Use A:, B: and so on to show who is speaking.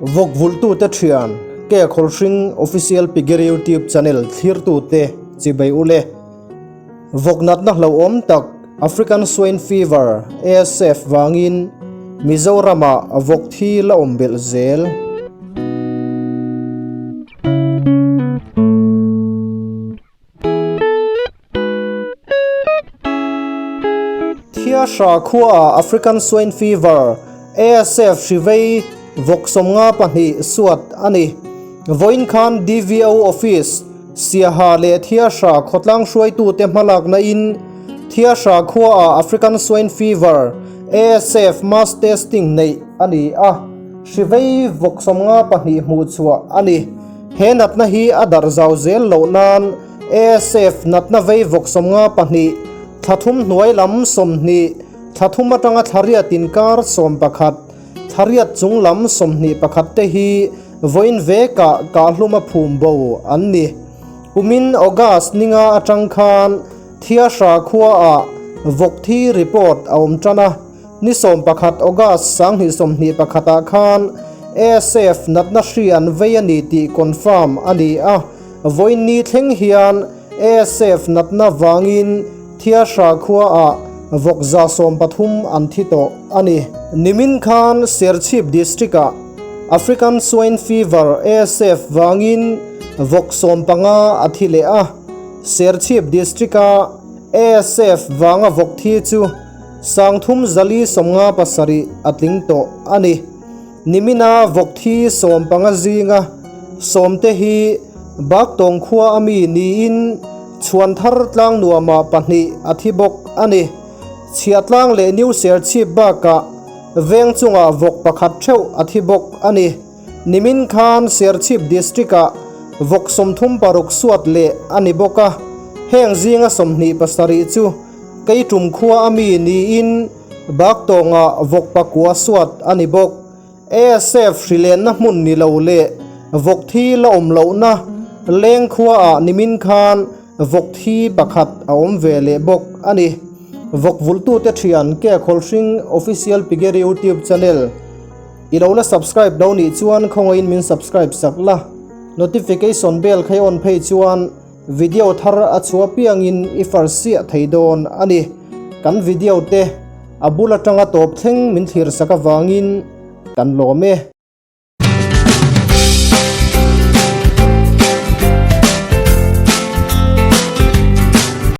A: Vawk vulhtute thian Ke Khawlhring Official Piggery YouTube Channel thlirtute chibei ule. Vawk natna hlauhawm tak African Swine Fever, ASF, vangin Mizoramah vawk thi la awm belh zel. Thiahra khuaah African Swine Fever, ASF, hri vei vawk 52 suat a ni. Vawiin khan DVO Office, Siaha leh Thiahra khawtlang hruaitute hmalakna in Thiahra khuaah African Swine Fever, ASF, mass testing neih a ni a, hri vei vawk 52 hmuh chhuah a ni. He natna hi a darh zau zel loh nan ASF natna vei vawk 52, thla thum hnuai lam 20, thla thum atanga thla riat inkar 11, thla riat chung lam 21 te hi vawiin vekah kahhlum a phum bo an ni. Kumin August ninga atang khan Thiahra khuaah vawk thi report a awm tan a. Ni 11 August 2021 ah khan ASF natna hri an vei a ni tih confirm a ni a, vawiin ni thleng hian ASF natna vangin Thiahra khua ah vawk 130 an thi tawh a ni. Nimin khan Serchhip District ah African Swine Fever, ASF, vangin vawk 15 a thi leh a, Serchhip District a ASF vanga vawk thi chu 3457 a tling tawh a ni. Nimina vawk thi 15 zinga 10 te hi Baktawng khua a mi niin Chhuanthar tlang nuamah pahnih a thi bawk a ni. Chhiahtlang leh New Serchhip bakah veng chungah vawk pakhat theuh a thi bawk a ni. Nimin khan Serchhip District-ah vawk 36 suat leh a ni bawk a, heng zinga 27 chu Keitum khua a mi niin Baktawngah vawk pakua suat a ni bawk. ASF hrilenna hmun ni lo leh vawk thi la awm lohna leng khuaah nimin khan vawk thi pakhat a awm ve leh bawk a ni. Vawk vulhtute thian Ke Khawlhring Official Piggery YouTube Channel i lo la subscribe lo nih chuan khawngaihin min subscribe sak la, notification bell kha i on phei chuan Video thar a chhuah piangin i far siah thei dawn a ni. Kan video te a bul atanga tawp thleng min thlir sak avangin kan lawm e.